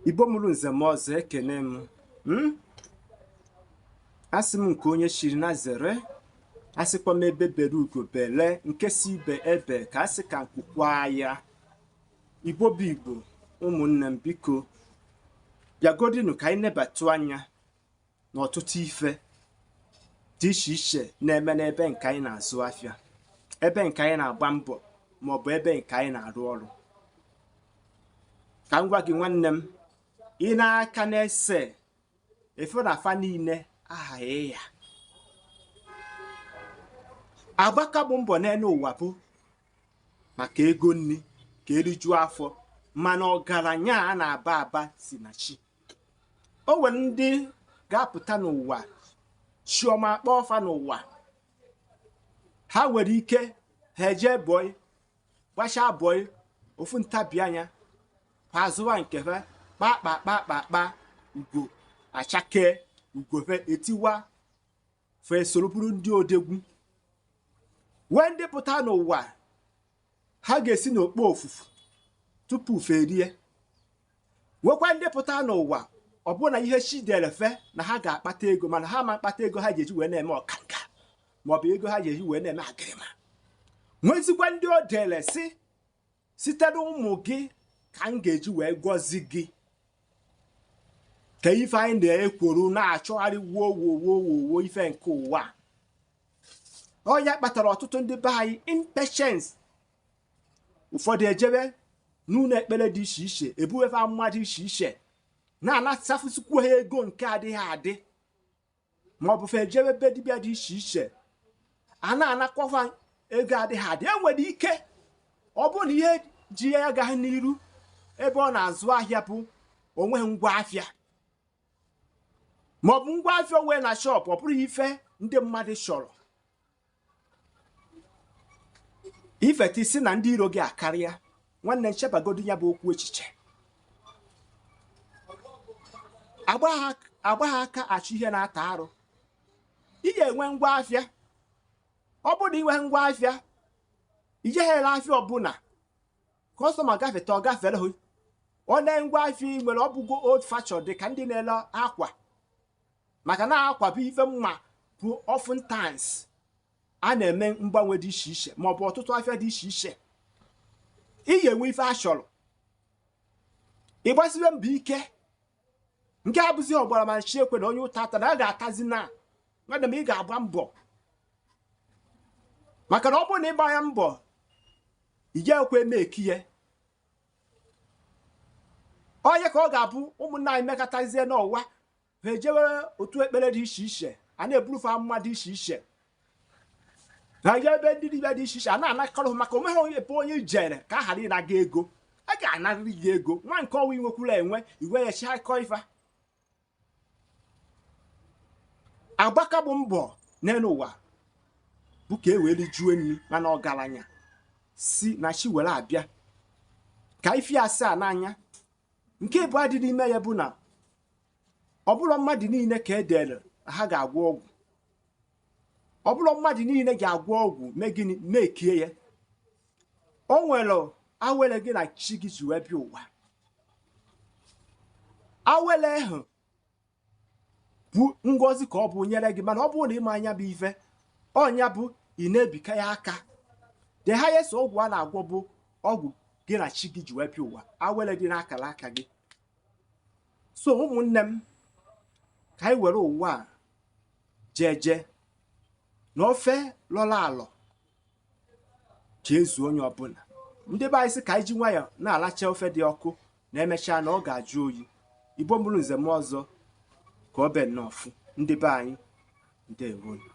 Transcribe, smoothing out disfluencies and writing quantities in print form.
Igbo mụrụ nze m ọzọ, ekene m. Asị m nke onye chiri na zere, asịkwa m ebe bere ugo bele, nke si ibe ebe ka asị ka nkwukwa ya. Igbo bụ Igbo, ụmụnne m, biko bịagodinu ka anyị nebatụ anya n'ọtụtụ ife dị iche iche na-eme n'ebe nke anyị na-azụ afịa, ebe nke anyị na-agba mbọ, maọbụ ebe nke anyị na-arụ ọrụ. Ka m gwa gị nwanne m, ị na-aka na-ese efe na afa niile aghaghị ya agbaka bụ mbọ n'elu ụwa bụ maka ego nri ka erijuo afọ, mana ọgaranya a na-aba aba si na chi. O nwere ndị ga-apụta n'ụwa chiọma kpọọ fa n'ụwa, ha nwere ike ha eje bọị gbachaa bọị ofu ntabi anya ha azụwa nke fa kpa kpa kpa kpa kpa, ugo achake, ugo fe etiwa, fe soro bụrụ ndị odegwu. Wee ndị pụta n'ụwa ha ga-esi n'okpo ofufu tupu fe rie. Nwekwa ndị pụta n'ụwa ọ bụrụ na ihe chi dere fe na ha ga-akpata ego, mana ha ma akpata ego ha ga-eji wee na-eme ọkanga maọbụ ego ha ga-eji wee na-eme agịrịma. Nwezikwa ndị o dere si site n'ụmụ gị ka m ga-eji wee gọzi gị. Ka ife anyị na-ekworo na-achọgharị wuo wuo wuo wuo ife nke ụwa ọ ya kpatara ọtụtụ ndị be anyị impatience. Ụfọdụ ejebe n'ụlọ ekpere dị iche iche, ebuwefe amụma dị iche iche, na-anasafụsikwu ha ego nke adịghị adị, maọbụ fe ejebe be dibịa dị iche iche a na-anakọfa ego adịghị adị. Enwere ike ọ bụrụ na ihe ji ya agaghị n'iru ebe ọ na-azụ ahịa bụ onwe ngwa afịa, maọbụ ngwa afịa onwe na shọpụ, ọ bụrụ ife ndị mmadụ chọrọ. Ifeta isi na ndị iro gị akarịa, nwanne nchebagodo ya bụ okwu echiche. Agba ha aka achọ ihe na-ata arụ. Ị ga-enwe ngwa afịa. Ọ bụrụ na ị nwee ngwa afịa, ijeghela afịa ọbụla kọstọma gafeta ọ gafere hụ ọ na ngwa afịa ị nwere, ọ bụgo old fashion dị ka ndị na-ele akwa, maka na akwa bụ ife mma bụ oftentimes a na-eme mgbanwe dị iche iche maọbụ ọtụtụ afịa dị iche iche. Ị ga-enwe ife a chọrọ, ị gbasiwe mbọ ike. Nke abụzi ọgbara ma chi ekwe na onye ụta ata na a ga-atazi na nwanne m, ị ga-agba mbọ, maka na ọ bụrụ na ịgba ya mbọ ị ga-ekwe eme ekiye onye ka ọ ga-abụ. Ụmụnna anyị mekọtazie n'ụwa ha ejewere otu ekpere dị iche iche, a na-eburufe amụma dị iche iche, ha jee ebe ndị dibịa dị iche iche a na-anakọrọ, maka onweghị ebe onye jere ka a ghara ịnaga ego. A ga-anarịrị gị ego nwa nke ọnwa inwekwuru enwe iwe ya chịakọ ife. Agbaka bụ mbọ n'elu ụwa bụ ka e wee rijuo nri, mana ọgaranya si na chi were abịa ka ife asaa n'anya. Nke ịbụ adị n'ime ya bụ na ọ bụrụ mmadụ niile ka e dere ha ga-agwọ ọgwụ, ọ bụrụ mmadụ niile ga-agwọ ọgwụ mee gịnị mekie ya. O nwere awele gị na chi gị ji wee bịa ụwa. Awele ahụ bụ ngọzi ka ọ bụ nyere gị, mana ọ bụrụ na ịma anya bụ ife ọnya bụ ị na-ebika ya aka. The highest ọgwụ a na-agwọ bụ ọgwụ gị na chi gị ji wee bịa ụwa, awele dị n'akara aka gị. So ụmụnne m, ka anyị were ụwa a jeje na ofe lọrọ alọ ji ezu onye ọbụla. Ndị be anyị sị ka anyị ji nwayọọ na-alacha ofe dị ọkụ, na emechaa na ọ ga-ajụ oyi. Igbo mụrụ nze m ọzọ, ka ọ be nnọọ fụ ndị be anyị. Ndewonu.